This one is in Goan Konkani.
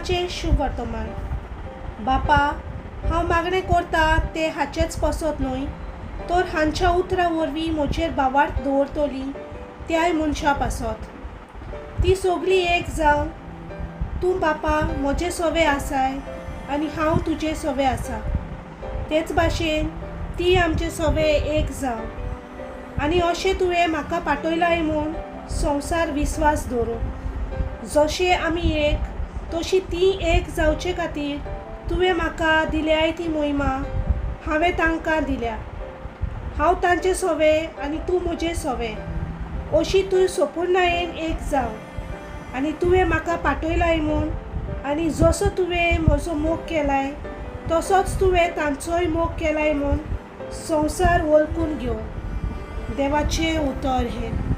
देवाचें शुभवर्तमान. बापा, हांव मागणें करता तें हाचेच पसत न्हय, तर हांच्या उतरां वरवीं म्हजेर भावार्थ दवरतलीं त्याय मनशां पासत. ती सगळीं एक जावन तूं बापा म्हजे सवे आसाय आनी हांव तुजे सवे आसा, तेच भाशेन ती आमचे सवे एक जावं. आनी अशें तुवें म्हाका पाठयलाय म्हूण संवसार विस्वास दवरूं. जशें आमी एक तशी ती एक जावचे खातीर तुवें म्हाका दिल्याय ती मोहिमा हांवें तांकां दिल्या. हांव तांचे सवे आनी तूं म्हजे सवे, अशी तूं सोपुर्णायेन एक जावं. आनी तुवें म्हाका पाठयलाय म्हूण आनी जसो तुवें म्हजो मोग केलाय तसोच तुवें तांचोय मोग केलाय म्हूण संवसार वळखून घेवं. देवाचें उतर हें.